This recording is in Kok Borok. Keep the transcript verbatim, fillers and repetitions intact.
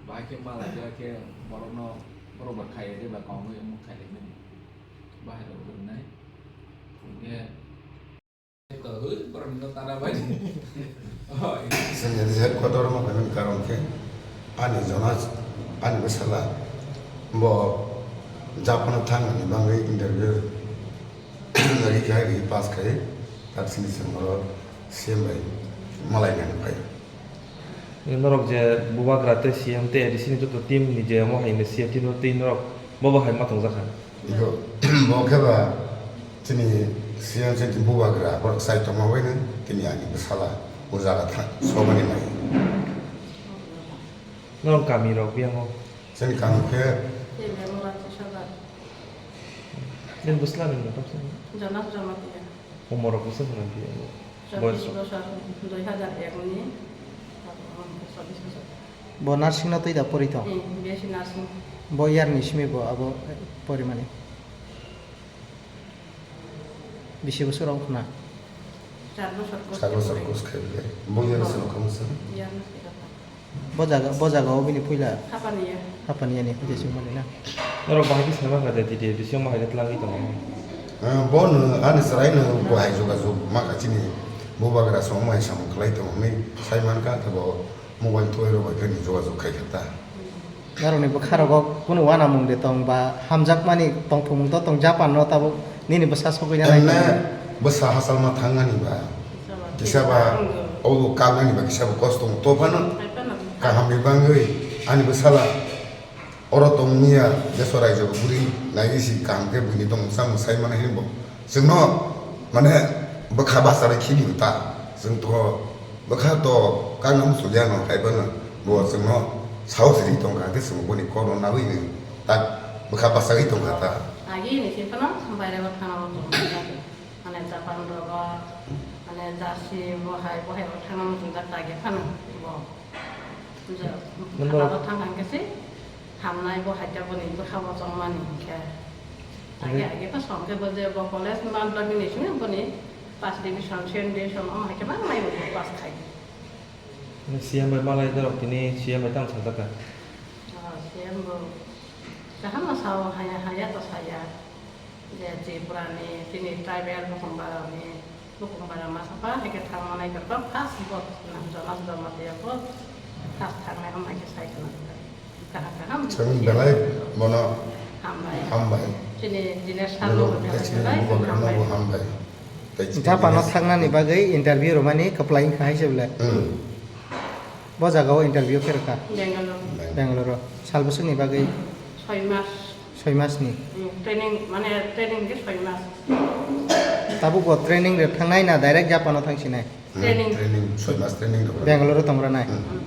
Bahai khe malai khe borokno borok ba khaio de ba kongwi omo khailai mani. Bahai rok rwnai. Hwnkhe to hwi borokno tara bai. Oh, Chwng headquarter no phaimani karon khe ani Jonas, ani bwsala bo Japan o thangmani bagwi interview rikha ri pass khai tak sini chwng oro C M bai malai nani phai. Norok je bubagra tei C M tei A D C ni joto team ni je omo hai C M team no tei norok bo bo hai ma tongjakha. Iko bo khe ba chini C M se bubagra borok sai tongma bai no tini ani bwsala o jaga tha somani nai. Norok kami rok biyango. Chini kami khe Tei bemo rati soba. Nini bwsla ni motop se? Jonas Jamatia. Umor rok bwswk hwnwi phiya? Boyos chobbish rok? Bosor, dui hazar ek ni, chobbish bosor. Bo nursing no twi da pori tong? Eh, B S C nursing. Bo year ni simi bo abo, eh, pori mani? Bisi bosor wng khna? Char bosor course. Char bosor khe course khe bele. Bo year ni simi kamo se? Year ni simi kamo. Bo jaga, bo jaga o bini puila Hapaniya. Hapaniya ni puila sing mani na. Norok bahai khe sai mankha je T T A D C o mahai khe tlangwi tongo. Eh, bo no ani chwrai no bo hai jogajog mankha chini bubagra song mai samung khlai tongo hinwi sai mankha, khe bo mobile thwai rok bai khe ni jogajog khai kha ta. Norok ni bwkha rogo kunu uanamung de tong ba hamjakmani tongthokmung to tong Japan no tabuk. Nini bwsa sogwi na nai. Emne bwsa hachalma thangnani ba. Kisa ba obo kalnani ba kisa bo kosto wng. To phano kaham ni bangwi ani bwsala oro tongmia deso raijao bwrwi naiwi si kaham khe buini tongmung chamung sai mano hinwi bo chwngno mane bwkha bachari khibio ta. Chwng to bwkha to kana muchungya no hai phano bo chwngno saos ri tongkha khe chwng boni kokno naiwi tak bwkha bachagwi tongkha ta. Agi ni se phano baire bo thangna bo tongkha. Mane Japan rogo, mane jarsi bo hai, bo hai bo thangna muchungjak ta age phano bo. Je, Nangbo- Japan o thang thang khe se hamnai bo hai ta boni bwkha bo chongmani hinkhe. Age Age- age pa song khe bo je bo college ma block ni simi boni first division, second division, omo hai khe ma mai bo pass khai. Mane C M bai malai norok tini C M bai tamo sajak kha? Ah, C M bo kaham no sao, haya, haya to saya. Je Tripura ni, chini tribal bukhung bara ni, bukhung bara masa pa hai khe thang manai khe to first bo Jonas Jamatia bo first thang nai, omo hai khe sai khna. Kaham kaham. Chwng belai bono hambai. Hambai. Chini Dinesh Sharma bo belai hambai. Tei chini Japan o thangna ni bagwi interview rwmani kwplai wngkha hai se belai. Hmm. Bo jaga o interview khe rwkha. Bangalore. Bangalore o. Sal bwswk ni bagwi? Soi mas. Soi mas ni. Hmm, training, mane training khe soi mas. Tabuk bo training rwk thangnai na direct Japan o thangsinai? Hmm, training. Training, soi mas training rwkha. Bangalore o tong rwnai? Hmm. Hmm.